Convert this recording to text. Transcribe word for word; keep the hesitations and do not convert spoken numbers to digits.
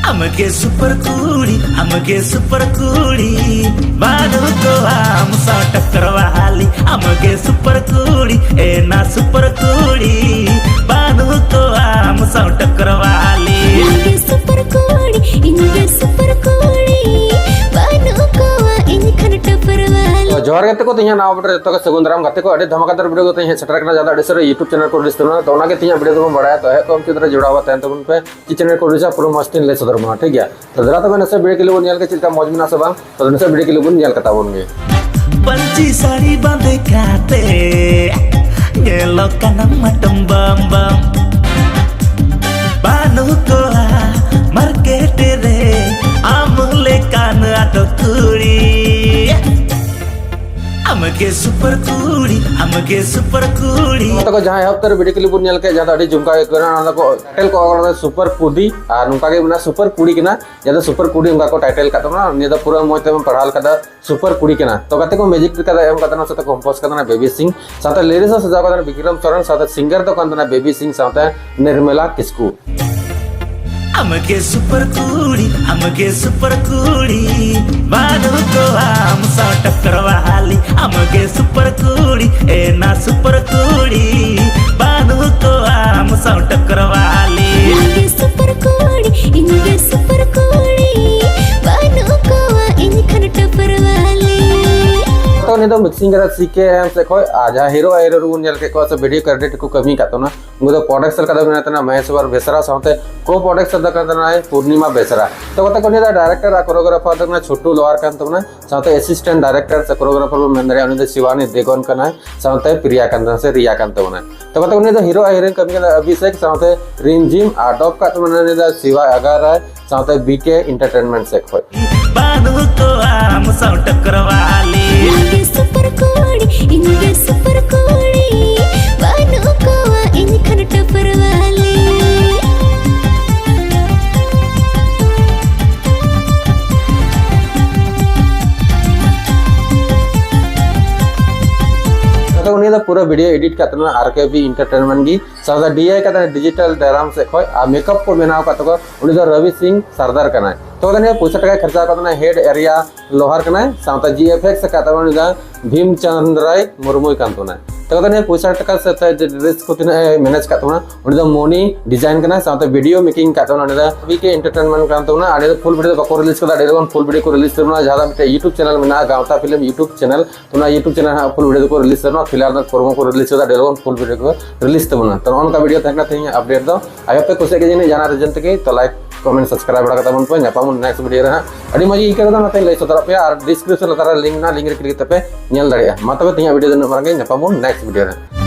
ᱟᱢᱜᱮ ᱥᱩᱯᱟᱨ ᱠᱩᱲᱤ, ᱟᱢᱜᱮ ᱥᱩᱯᱟᱨ ᱠᱩᱲᱤ, ᱵᱟᱹᱱᱩᱜ ᱠᱚᱣᱟ ᱟᱢ ᱥᱟᱶ ᱴᱟᱠᱨᱟᱣᱟᱞᱤ᱾ ᱟᱢᱜᱮ ᱥᱩᱯᱟᱨ ᱠᱩᱲᱤ, ᱮᱱᱟ ᱥᱩᱯᱟᱨ ᱠᱩᱲᱤ, ᱵᱟᱹᱱᱩᱜ ᱠᱚᱣᱟ ᱟᱢ ᱥᱟᱶ ᱴᱟᱠᱨᱟᱣᱟᱞᱤ᱾ ᱟᱢᱜᱮ ᱥᱩᱯᱟᱨ ᱠᱩᱲᱤ, ᱤᱧᱜᱮ ᱥᱩᱯᱟᱨ ᱠᱩᱲᱤ, ᱵᱟᱹᱱᱩᱜ ᱠᱚᱣᱟ ᱤᱧ ᱠᱷᱚᱱ ᱴᱟᱯᱨᱟᱣᱟᱞᱤ᱾ ᱛᱚ ᱡᱚᱦᱟᱨ ᱜᱟᱛᱮ ᱠᱚ, ᱛᱮᱦᱮᱧᱟᱜ ᱱᱟᱣᱟ video ᱨᱮ ᱡᱚᱛᱚ ᱜᱮ ᱥᱟᱹᱜᱩᱱ ᱫᱟᱨᱟᱢ᱾ ᱜᱟᱛᱮ ᱠᱚ, ᱟᱹᱰᱤ ᱫᱷᱟᱢᱟᱠᱟᱫᱟᱨ video ᱠᱟᱛᱮ ᱤᱧ ᱦᱮᱡ ᱥᱮᱴᱮᱨ ᱟᱠᱟᱱᱟ, ᱡᱟᱦᱟᱸ ᱫᱚ ᱟᱹᱰᱤ ᱥᱟᱹᱨᱤ YouTube channel ᱠᱚ release ᱛᱟᱵᱚᱱᱟ᱾ ᱛᱚ ᱚᱱᱟᱜᱮ ᱛᱮᱦᱮᱧᱟᱜ video ᱫᱚᱵᱚᱱ ᱵᱟᱲᱟᱭᱟ᱾ ᱛᱚ ᱦᱮᱡ ᱠᱚᱜ ᱢᱩᱪᱟᱹᱫ ᱨᱮ ᱡᱚᱲᱟᱣ ᱛᱟᱦᱮᱱ ᱛᱟᱵᱚᱱ ᱯᱮ᱾ ᱪᱮᱫ channel ᱠᱚ release ᱯᱩᱨᱟᱹ ᱢᱚᱡᱽ ᱛᱮᱧ ᱞᱟᱹᱭ ᱥᱚᱫᱚᱨ ᱟᱢᱟ, ᱴᱷᱤᱠ ᱜᱮᱭᱟ? ᱛᱚ ᱫᱮᱞᱟ ᱛᱚᱵᱮ ᱱᱟᱥᱮ video clip ᱵᱚᱱ ᱧᱮᱞ ᱜᱮ, ᱪᱮᱫ ᱞᱮᱠᱟ ᱢᱚᱡᱽ ᱢᱮᱱᱟᱜᱼᱟ ᱥᱮ ᱵᱟᱝ? ᱛᱚ ᱱᱟᱥᱮ video clip ᱵᱚᱱ ᱧᱮᱞ ᱠᱟᱛᱟ ᱵᱚᱱ ᱜᱮ᱾ ᱯᱟᱹᱧᱪᱤ ᱥᱟᱹᱲᱤ ᱵᱟᱸᱫᱮ ᱠᱟᱛᱮ ᱧᱮᱞᱚᱜ ᱠᱟᱱᱟᱢ ᱢᱟᱛᱚᱢ ᱵᱟᱢ ᱵᱟᱢ᱾ ᱵᱟᱹᱱᱩᱜ ᱠᱚᱣᱟ market ᱨᱮ ᱟᱢ ᱞᱮᱠᱟᱱ ᱟᱫᱚ ᱠᱩᱲᱤ᱾ ᱟᱢᱜᱮ ᱥᱩᱯᱟᱨ ᱠᱩᱲᱤ, ᱟᱢᱜᱮ ᱥᱩᱯᱟᱨ ᱠᱩᱲᱤ᱾ ᱱᱚᱣᱟ ᱛᱟᱠᱚ ᱡᱟᱦᱟᱸ ᱮᱦᱚᱵ ᱩᱛᱟᱹᱨ video clip ᱵᱚᱱ ᱧᱮᱞ ᱠᱮᱫ, ᱡᱟᱦᱟᱸ ᱫᱚ ᱟᱹᱰᱤ ᱡᱚᱢᱠᱟᱣ ᱟᱹᱭᱠᱟᱹᱣ ᱮᱱᱟ, ᱚᱱᱟ ᱫᱚᱠᱚ title ᱠᱚ ᱚᱞ ᱠᱟᱫᱟ ᱥᱩᱯᱟᱨ ᱠᱩᱰᱤ, ᱟᱨ ᱱᱚᱝᱠᱟ ᱜᱮ ᱢᱮᱱᱟᱜᱼᱟ ᱥᱩᱯᱟᱨ ᱠᱩᱲᱤ ᱠᱟᱱᱟ, ᱡᱟᱦᱟᱸ ᱫᱚ ᱥᱩᱯᱟᱨ ᱠᱩᱰᱤ ᱚᱱᱠᱟ ᱠᱚ title ᱠᱟᱫ ᱛᱟᱵᱚᱱᱟ᱾ ᱱᱤᱭᱟᱹ ᱫᱚ ᱯᱩᱨᱟᱹ ᱢᱚᱡᱽ ᱛᱮᱵᱚᱱ ᱯᱟᱲᱦᱟᱣ ᱞᱮᱠᱷᱟᱱ ᱫᱚ ᱥᱩᱯᱟᱨ ᱠᱩᱲᱤ ᱠᱟᱱᱟ᱾ ᱛᱚ ᱜᱟᱛᱮ ᱠᱚ, music ᱠᱟᱫᱟ, ᱮᱢ ᱠᱟᱫᱟ ᱥᱟᱶᱛᱮ compose ᱠᱟᱫᱟ ᱵᱮᱵᱤ ᱥᱤᱝ, ᱥᱟᱶᱛᱮ lyrics ᱦᱚᱸ ᱥᱟᱡᱟᱣ ᱠᱟᱫᱟ ᱵᱤᱠᱨᱚᱢ ᱥᱚᱨᱮᱱ, ᱥᱟᱶᱛᱮ singer ᱫᱚ ᱠᱟᱱ ᱛᱟᱦᱮᱱᱟ ᱵᱮᱵᱤ ᱥᱤᱝ ᱥᱟᱶᱛᱮ ᱱᱤᱨᱢᱮᱞᱟ ᱠᱤᱥᱠᱩ᱾ ᱟᱢᱜᱮ ᱥᱩᱯᱟᱨ ᱠᱩᱲᱤ, ᱟᱢᱜᱮ ᱥᱩᱯᱟᱨ ᱠᱩᱲᱤ, ᱵᱟᱹᱱᱩᱜ ᱠᱚᱣᱟ ᱟᱢ ᱥᱟᱶ ᱴᱟᱠᱨᱟᱣᱟᱞᱤ᱾ ᱟᱢᱜᱮ ᱥᱩᱯᱟᱨ ᱠᱩᱲᱤ, ᱮᱱᱟ ᱥᱩᱯᱟᱨ ᱠᱩᱲᱤ, ᱵᱟᱹᱱᱩᱜ ᱠᱚᱣᱟ ᱟᱢ ᱥᱟᱶ ᱴᱟᱠᱨᱟᱣᱟᱞᱤ᱾ ᱟᱢᱜᱮ ᱥᱩᱯᱟᱨ ᱠᱩᱲᱤ, ᱤᱧᱜᱮ ᱥᱩᱯᱟᱨ ᱠᱩᱲᱤ, ᱵᱟᱹᱱᱩᱜ ᱠᱚᱣᱟ ᱤᱧ ᱠᱷᱚᱱ ᱴᱟᱯᱨᱟᱣᱟᱞᱤ᱾ ᱛᱚ ᱩᱱᱤ ᱫᱚ mixing ᱠᱟᱫᱟ ᱥᱤ ᱠᱮ ᱮᱢ ᱥᱮᱫ ᱠᱷᱚᱡ, ᱟᱨ ᱡᱟᱦᱟᱸ hero ᱟᱨ heroine ᱵᱚᱱ ᱧᱮᱞ ᱠᱮᱫ ᱠᱚᱣᱟ ᱥᱮ video credit ᱠᱚ ᱠᱟᱹᱢᱤ ᱠᱟᱫ ᱛᱟᱵᱚᱱᱟ, ᱩᱱᱠᱩ ᱫᱚ production ᱠᱟᱫᱟ ᱢᱮᱱᱟᱭ ᱛᱟᱦᱮᱱᱟ ᱢᱚᱦᱮᱥᱣᱚᱨ ᱵᱮᱥᱨᱟ, ᱥᱟᱶᱛᱮ co-production ᱫᱚ ᱠᱟᱱ ᱛᱟᱦᱮᱱᱟᱭ ᱯᱩᱨᱱᱤᱢᱟ ᱵᱮᱥᱨᱟ᱾ ᱛᱚ ᱜᱟᱛᱮ ᱠᱚ, ᱩᱱᱤ ᱫᱚ director ᱟᱨ choreographer ᱫᱚ ᱠᱟᱱᱟ ᱪᱷᱳᱴᱩ ᱞᱳᱣᱟᱨ ᱠᱟᱱ ᱛᱟᱵᱚᱱᱟ, ᱥᱟᱶᱛᱮ assistant director ᱥᱮ choreographer ᱵᱚᱱ ᱢᱮᱱ ᱫᱟᱲᱮᱭᱟᱜᱼᱟ, ᱩᱱᱤ ᱫᱚ ᱥᱤᱣᱟᱱᱤ ᱫᱮᱜᱚᱱ ᱠᱟᱱᱟᱭ, ᱥᱟᱶᱛᱮ ᱯᱨᱤᱭᱟ ᱠᱟᱱ ᱛᱟᱵᱚᱱᱟ ᱥᱮ ᱨᱤᱭᱟ ᱠᱟᱱ ᱛᱟᱵᱚᱱᱟ᱾ ᱛᱚ ᱜᱟᱛᱮ ᱠᱚ, ᱩᱱᱤ ᱫᱚ hero ᱟᱨ heroine ᱠᱟᱹᱢᱤ ᱠᱟᱱᱟ ᱚᱵᱷᱤᱥᱮᱠ, ᱥᱟᱶᱛᱮ ᱨᱤᱢᱡᱤᱢ, ᱟᱨ ᱰᱚᱵ ᱠᱟᱜ ᱛᱟᱵᱚᱱᱟ ᱩᱱᱤ ᱫᱚ ᱥᱤᱣᱟ ᱟᱜᱟᱨᱟᱭ, ᱥᱟᱶᱛᱮ ᱵᱤ ᱠᱮ Entertainment ᱥᱮᱫ ᱠᱷᱚᱡ᱾ ᱵᱟᱹᱱᱩᱜ ᱠᱚᱣᱟ ᱟᱢ ᱥᱟᱶ ᱴᱟᱠᱨᱟᱣᱟᱞᱤ᱾ ᱤᱧ ᱜᱮ ᱥᱩᱯᱟᱨ ᱠᱩᱲᱤ, ᱤᱧ ᱜᱮ ᱥᱩᱯᱟᱨ ᱠᱩᱲᱤ, ᱵᱟᱹᱱᱩᱜ ᱠᱚᱣᱟ ᱤᱧ ᱠᱷᱚᱱ ᱴᱟᱯᱨᱟᱣᱟᱞᱤ᱾ ᱟᱫᱚ ᱩᱱᱤ ᱯᱩᱨᱟᱹ ᱵᱷᱤᱰᱤᱭᱳ ᱮᱰᱤᱴ ᱠᱟᱜ ᱛᱟᱵᱚᱱᱟ ᱟᱨ ᱠᱮ ᱵᱤ ᱮᱱᱴᱟᱨᱴᱮᱱᱢᱮᱱᱴ ᱜᱮ, ᱥᱟᱶᱛᱮ ᱰᱤ ᱟᱭ ᱠᱟᱛᱮ ᱰᱤᱡᱤᱴᱟᱞ ᱰᱨᱟᱢ ᱥᱮᱫ ᱠᱷᱚᱱ, ᱟᱨ ᱢᱮᱠᱟᱯ ᱠᱚ ᱵᱮᱱᱟᱣ ᱠᱟᱜ ᱛᱟᱠᱚᱣᱟ ᱩᱱᱤ ᱫᱚ ᱨᱚᱵᱤ ᱥᱤᱝ ᱥᱟᱨᱫᱟᱨ ᱠᱟᱱᱟᱭ᱾ ᱛᱚ ᱱᱤᱭᱟᱹ ᱯᱚᱭᱥᱟ ᱴᱟᱠᱟᱭ ᱠᱷᱚᱨᱪᱟ ᱠᱟᱜ ᱛᱟᱵᱚᱱᱟ ᱦᱮᱰ ᱮᱨᱤᱭᱟ ᱞᱳᱦᱟᱨ ᱠᱟᱱᱟᱭ, ᱥᱟᱶᱛᱮ ᱡᱤ ᱮᱯᱷ ᱮᱠᱥ ᱠᱟᱜ ᱛᱟᱵᱚᱱᱟ ᱩᱱᱤ ᱫᱚ ᱵᱷᱤᱢ ᱪᱟᱸᱫᱽ ᱨᱟᱭ ᱢᱩᱨᱢᱩᱭ ᱠᱟᱱ ᱛᱟᱵᱚᱱᱟᱭ᱾ ᱛᱚ ᱱᱤᱭᱟᱹ ᱯᱚᱭᱥᱟ ᱴᱟᱠᱟ ᱥᱮ ᱰᱨᱮᱥ ᱠᱚ ᱛᱤᱱᱟᱹᱜ ᱮ ᱢᱮᱱᱮᱡᱽ ᱠᱟᱜ ᱛᱟᱵᱚᱱᱟ ᱩᱱᱤ ᱫᱚ ᱢᱚᱱᱤ ᱰᱤᱡᱟᱭᱤᱱ ᱠᱟᱱᱟᱭ, ᱥᱟᱶᱛᱮ ᱵᱷᱤᱰᱤᱭᱳ ᱢᱮᱠᱤᱝ ᱠᱟᱜ ᱛᱟᱵᱚᱱᱟ ᱩᱱᱤ ᱫᱚ ᱵᱤ ᱠᱮ ᱮᱱᱴᱟᱨᱴᱮᱱᱢᱮᱱᱴ ᱠᱟᱱ ᱛᱟᱵᱚᱱᱟ᱾ ᱟᱨ ᱱᱤᱭᱟᱹ ᱫᱚ ᱯᱷᱩᱞ ᱵᱷᱤᱰᱤᱭᱳ ᱫᱚ ᱵᱟᱠᱚ ᱨᱤᱞᱤᱡᱽ ᱠᱟᱫᱟ, ᱟᱹᱰᱤ ᱨᱚᱠᱚᱢ ᱯᱷᱩᱞ ᱵᱷᱤᱰᱤᱭᱳ ᱠᱚ ᱨᱤᱞᱤᱡᱽ ᱛᱟᱵᱚᱱᱟ, ᱡᱟᱦᱟᱸ ᱫᱚ ᱢᱤᱫᱴᱮᱱ ᱭᱩᱴᱩᱵᱽ ᱪᱮᱱᱮᱞ ᱢᱮᱱᱟᱜᱼᱟ ᱜᱟᱶᱛᱟ ᱯᱷᱤᱞᱢ ᱭᱩᱴᱩᱵᱽ ᱪᱮᱱᱮᱞ, ᱚᱱᱟ ᱭᱩᱴᱩᱵᱽ ᱪᱮᱱᱮᱞ ᱦᱟᱸᱜ ᱯᱷᱩᱞ ᱵᱷᱤᱰᱤᱭᱳ ᱫᱚᱠᱚ ᱨᱤᱞᱤᱡᱽ ᱛᱟᱵᱚᱱᱟ᱾ ᱯᱷᱤᱞᱦᱟᱞ ᱫᱚ ᱯᱨᱳᱢᱳ ᱠᱚ ᱨᱤᱞᱤᱡᱽ ᱠᱟᱫᱟ, ᱟᱹᱰᱤ ᱨᱚᱠᱚᱢ ᱯᱷᱩᱞ ᱵᱷᱤᱰᱤᱭᱳ ᱠᱚ ᱨᱤᱞᱤᱡᱽ ᱛᱟᱵᱚᱱᱟ᱾ ᱛᱚ ᱱᱚᱜᱼᱚ ᱱᱚᱝᱠᱟ ᱵᱷᱤᱰᱤᱭᱳ ᱛᱟᱦᱮᱸ ᱠᱟᱱᱟ ᱛᱮᱦᱮᱧᱟᱜ ᱟᱯᱰᱮᱴ ᱫᱚ᱾ ᱟᱭᱳ ᱯᱮ ᱠᱩᱥᱤᱭᱟᱜ ᱜᱮ ᱡᱟᱹᱱᱤᱡ ᱡᱟᱦᱟᱱᱟᱜ ᱨᱤᱡᱮᱱ ᱛᱮᱜᱮ, ᱛᱚ ᱞᱟᱭᱤᱠ ᱠᱚᱢᱮᱱᱴ ᱥᱟᱵᱥᱠᱨᱟᱭᱤᱵ ᱵᱟᱲᱟ ᱠᱟᱛᱟ ᱵᱚᱱ ᱯᱮ᱾ ᱧᱟᱯᱟᱢ ᱵᱚᱱ ᱱᱮᱠᱥᱴ ᱵᱷᱤᱰᱤᱭᱳ ᱨᱮ ᱦᱟᱸᱜ᱾ ᱟᱹᱰᱤ ᱢᱚᱡᱽ ᱤᱧ ᱟᱹᱭᱠᱟᱹᱣ ᱠᱮᱫᱟ, ᱚᱱᱟᱛᱮᱧ ᱞᱟᱹᱭ ᱥᱚᱫᱚᱨᱟᱜ ᱯᱮᱭᱟ᱾ ᱟᱨ ᱰᱤᱥᱠᱨᱤᱯᱥᱚᱱ ᱞᱟᱛᱟᱨ ᱨᱮ ᱞᱤᱝᱠ ᱢᱮᱱᱟᱜᱼᱟ, ᱞᱤᱝᱠ ᱨᱮ ᱠᱞᱤᱠ ᱠᱟᱛᱮ ᱯᱮ ᱧᱮᱞ ᱫᱟᱲᱮᱭᱟᱜᱼᱟ᱾ ᱢᱟ ᱛᱚᱵᱮ ᱛᱮᱦᱮᱧᱟᱜ ᱵᱷᱤᱰᱤᱭᱳ ᱫᱚ ᱩᱱᱟᱹᱜ ᱢᱟᱨᱟᱝ ᱜᱮ, ᱧᱟᱯᱟᱢ ᱵᱚᱱ ᱱᱮᱠᱥᱴ ᱵᱷᱤᱰᱤᱭᱳ ᱨᱮ᱾